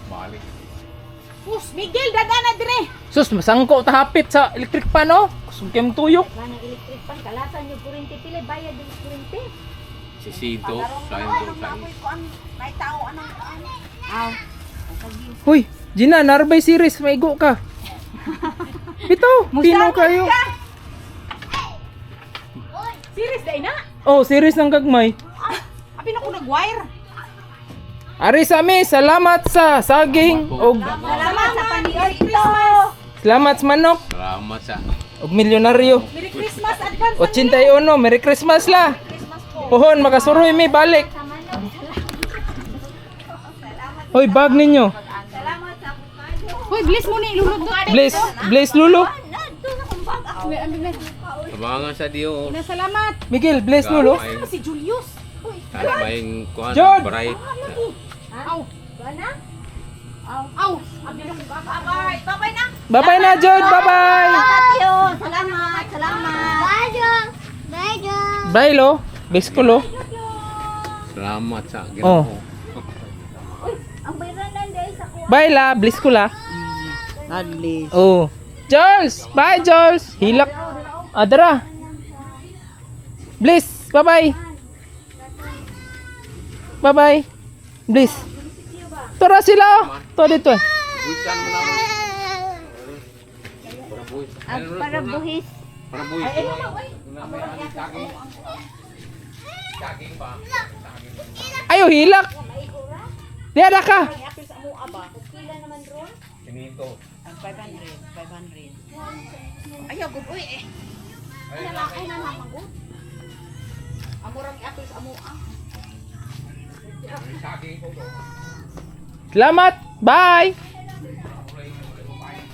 Balik. Sus, Miguel, dada na dire. Sus, masangko ta hapit sa electric pan oh. Kusog kayong tuyok. Kanang electric pan kalasan yung kuryente pila bayad yung kuryente. Si Sinto, sayang do sayang. May tao anong kuan. Aw. Huy, Gina, Narbay series, maigo ka. Bitaw, pino kayo. Series dai na. Oh, series ng gagmay. Apin ako nag-wire. Ari sa mi, salamat sa saging og Salamat sa Merry panito. Christmas. salamat sa manok Salamat sa og milyonaryo. Merry Christmas advance. 81, Merry Christmas la. Pohon, makasuroy mi balik. Hoy, bag ninyo. Hoy, bless mo ni ilulod do. Bless, bless lulo. Abangan sa Dios. Na salamat. Miguel, bless lulo. Si Julius. Uy, May kuan Jod! bright. aw. Aw. Bye-bye. Bye-bye na. Bye-bye na, Jod. Bye-bye. Salamat. Salamat. Salamat. Bye, lo. Bless ko, lo. Salamat sa Oh. Ginoo. Ang bayranan dahil sa kuha. Bye, la. Bless ko, la. God bless. Oh. Jules! Bye, Jules! Hilak. Adara. Bliss! Bye-bye! Bye-bye! Bliss. Tora sila oh. To dito eh. Buwisan mo na. Para buwis. Para buhis. Para buwis. Saging. Saging ba? Ayo, hilak! Diada ka! Sinito. Ang 500, 500. Ayaw, good uy eh. Ay na na Amurang apple sa amoa. Saging ko to. Salamat! Bye!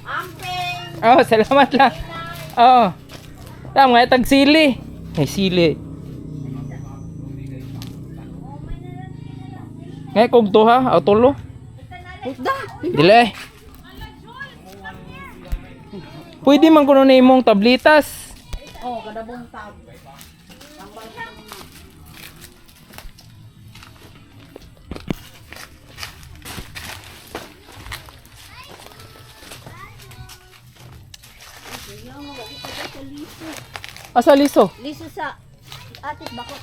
Amping. Oh, salamat lang. Oh. Tama nga itag sili. Ay, sili. Ngay kog duha, aw tulo. Dili. Eh. Pwede man kuno na imong tablitas. Oh, kada buntag. Asa liso? Liso sa atit bako ta